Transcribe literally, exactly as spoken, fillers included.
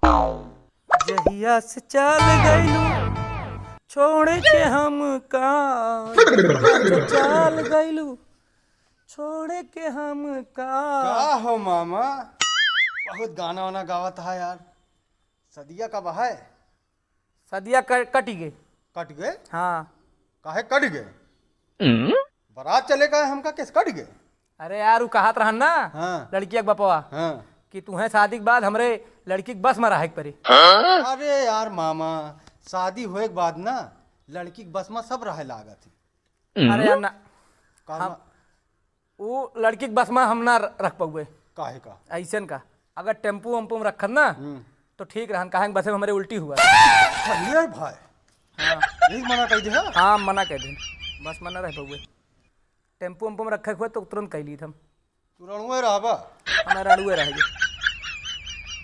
जहिया से चल गइलू छोड़ के हमका, जहिया से चल गइलू छोड़ के हमका। का हो मामा, बहुत गाना वाना गावत है यार। सदिया कब है? सदिया क-, कटि गए। कटि गए? हाँ। काहे कटि गए? बारात चले का है, हमका केस कटि गए? अरे यार, उ कहत रहन ना, हाँ। लड़किया के बपवा, हाँ। कि तुहें शादी के बाद हमरे लड़की के बस में रहे के पड़ी। अरे यार मामा, शादी होए के बाद ना लड़की के बस में सब रहे लागत है। अरे यार ना, का हम, मा- उ लड़की के बस में हम ना र-, रख पउबे। काहे का? अइसन का, अगर टेम्पू वेम्पू में रखत ना, हम्म। तो ठीक रहन, काहे कि बसे में हमरे उल्टी हुआ। अरे भाई, हाँ। यही मना कह दे, हाँ? हाँ, मना कह दे, बस में ना रह पउबे। टेम्पू वेम्पू में रखे के हुआ तो तुरंत कह ली हम। तू रणुए रहबा? हम रणुए रह गए।